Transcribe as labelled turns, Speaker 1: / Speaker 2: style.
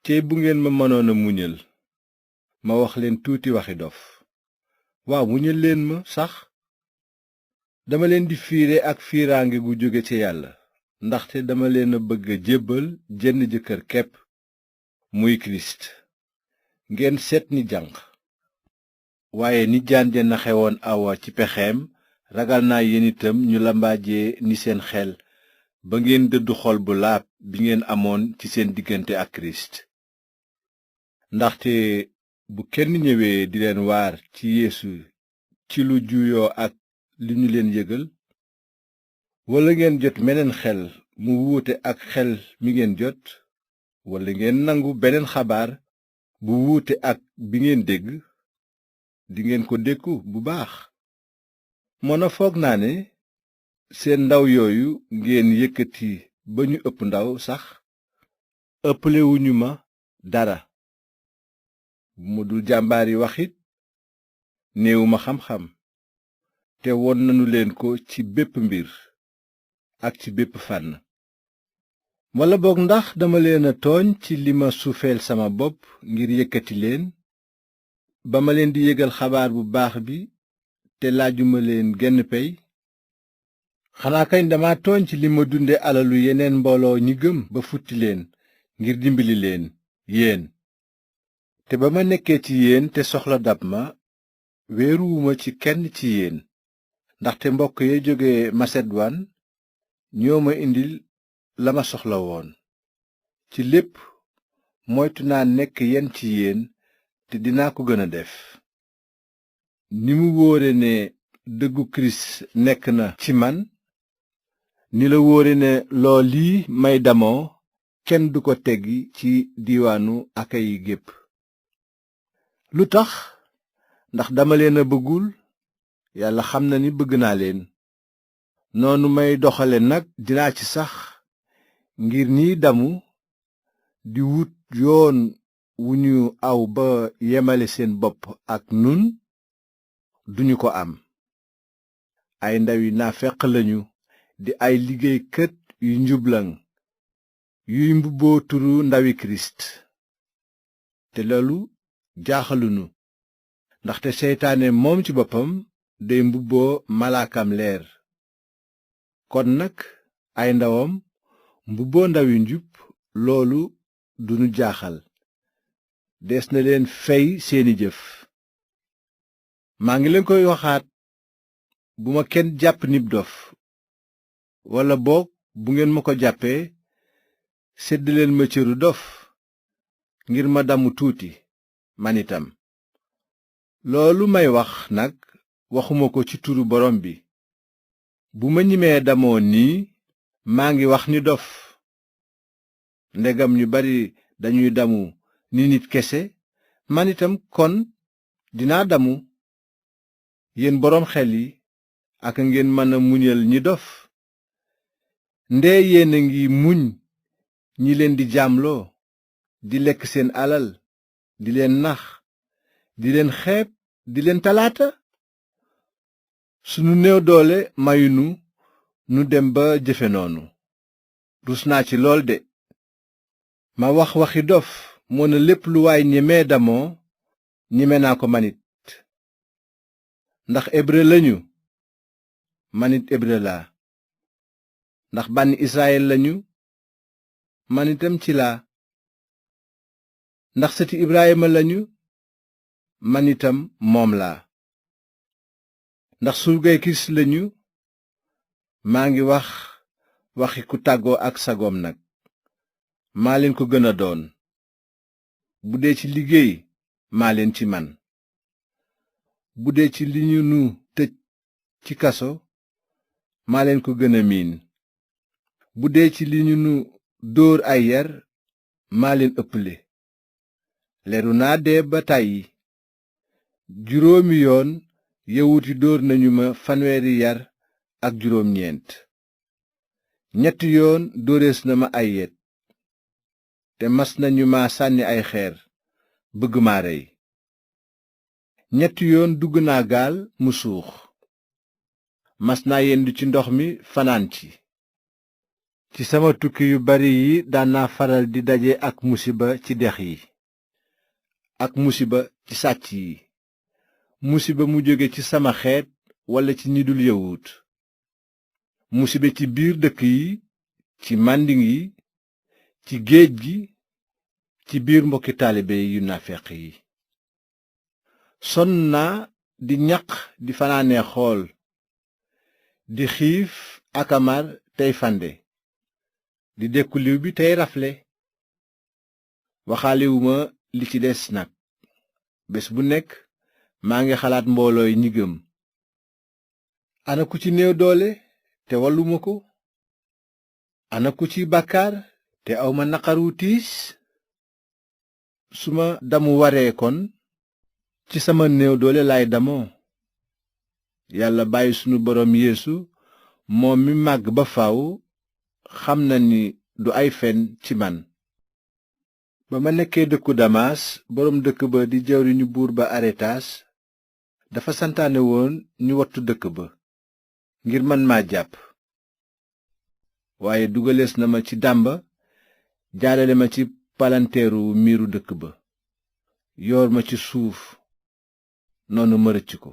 Speaker 1: cey bu ngeen ma mënoon a muñal ma wax leen tuuti waxi dof. waaw muñal leen ma sax. dama leen di fiire ak fiiraange gu jóge ci yàlla, ndaxte dama leen a bëgg a jébbal jenn jëkkër kepp, muy kirist. ngeen seet ni janq. waaye ni jaan ja naxe woon awa ci pexeem, ragal naa yéen itam ñu lambaaje ni seen xel ba ngeen dëddu xol bu laab bi ngeen amoon ci seen diggante ak kirist. ndaxte bu kenn ñëwee di leen waar ci yeesu ci lu juyoo ak li ñu leen yëgal, walla ngeen jot meneen xel mu wuute ak xel mi ngeen jot, walla ngeen nangu beneen xabaar bu wuute ak bi ngeen dégg, dingeen ko dékku bu baax. moona foog naa ne seen ndaw yooyu ngeen yëkkati ba ñu ëpp ndaw sax ëpplewuñu ma dara. bu ma dul jàmbaari waxit néewuma xam-xam, te won nanu leen ko ci bépp mbir ak ci bépp fànn. walla boog ndax dama leen a tooñ ci li ma suufeel sama bopp ngir yëkkati leen, ba ma leen di yëgal xabaar bu baax bi te laajuma leen genn pey? xanaa kañ dama tooñ ci li ma dunde alalu yeneen mbooloo ñi gëm ba futti leen ngir dimbali leen yéen. te ba ma nekkee ci yéen te soxla dab ma, wéeruwuma ci kenn ci yéen, ndaxte mbokk ya jóge maseduwaan ñoo ma indil la ma soxla woon. ci lépp moytu naa nekk yenn ci yéen, te dinaa ko gën a def. ni mu wóore ne dëggu kirist nekk na ci man, ni la wóore ne lool lii may damoo kenn du ko teggi ci diiwaanu akayi gépp. lu tax? ndax dama leen a bëggul? yàlla xam na ni bëgg naa leen. noonu may doxale nag dinaa ci sax, ngir ñiy damu di wut yoon wu ñu aw ba yemale seen bopp ak nun, duñu ko am. ay ndawi naafeq lañu, di ay liggéeykat yu njublaŋ yuy mbubboo turu ndawi kirist. te loolu jaaxalunu, ndaxte seytaane moom ci boppam day mbubboo malaakam leer. kon nag ay ndawam mbubboo ndawi njub, loolu duñu jaaxal. dees na leen fey seeni jëf. maa ngi leen koy waxaat, bu ma kenn jàpp nib dof, walla boog bu ngeen ma ko jàppee, séddaleen ma cëru dof, ngir ma damu tuuti man itam. loolu may wax nag waxuma ko ci turu borom bi. bu ma ñimee damoo nii, maa ngi wax ni dof. ndegam ñu bari dañuy damu ni nit kese, man itam kon dinaa damu. yéen boroom xel yi, ak ngeen mën a muñal ñi dof. ndee yéen a ngi muñ ñi leen di jaamloo, di lekk seen alal, di leen nax, di leen xeeb, di leen talaata. sunu néew doole mayunu nu dem ba jëfe noonu. rus naa ci lool de. ma wax waxi dof moona lépp lu waay ñemee damoo, ñeme naa ko manit. ndax hébreu lañu, manit hébreu laa. ndax bànni israyil lañu, man itam ci laa. ndax sëti ibrahima lañu, man itam moom laa. ndax surgay kirist lañu, maa ngi wax waxi ku tàggoo ak sagoom nag. maa leen ko gën a doon. bu dee ci liggéey, maa leen ci man. bu dee ci li ñu nu tëj ci kaso, maa leen ko gën a miin. bu dee ci li ñu nu dóor ay yar, maa leen ëpple. leru naa dee ba tàyyi. 5 yoon yawut yi dóor nañu ma 50 yar ak 9. 3 yoon dóorees na ma ay yet, te mas nañu ma sànni ay xeer bëgg ma rey. 3 yoon dugg naa gaal mu suux. mas naa yendu ci ndox mi fanaan ci. ci sama tukki yu bari yi daan naa faral di daje ak musiba ci dex yi ak musiba ci sàcc yi musiba mu jóge ci sama xeet walla ci ñi dul yawut musiba ci biir dëkk yi ci màndiŋ yi ci géej gi ci biir mbokki taalibe yu naafeq yi sonn naa di ñaq di fanaane xool di xiif ak a mar tey fande di dekku liw bi tey rafle waxaalewuma li ci des nag bés bu nekk maa ngi xalaat mboolooy ñi gëm ana ku ci néew doole te walluma ko ana ku ci bàkkaar te awma naqar wu tiis su ma damu waree kon ci sama néew doole laay damoo yàlla bàyyi sunu boroom yeesu moom mi màgg ba faw xam na ni du ay fen ci man ba ma nekkee dëkku Damas boroom dëkk ba di jawriñu buur ba Aretaas dafa santaane woon ñu wattu dëkk ba ngir man maa jàpp waaye dugalees na ma ci dàmba jaarale ma ci palanteeru miiru dëkk ba yoor ma ci suuf noonu ma rëcc ko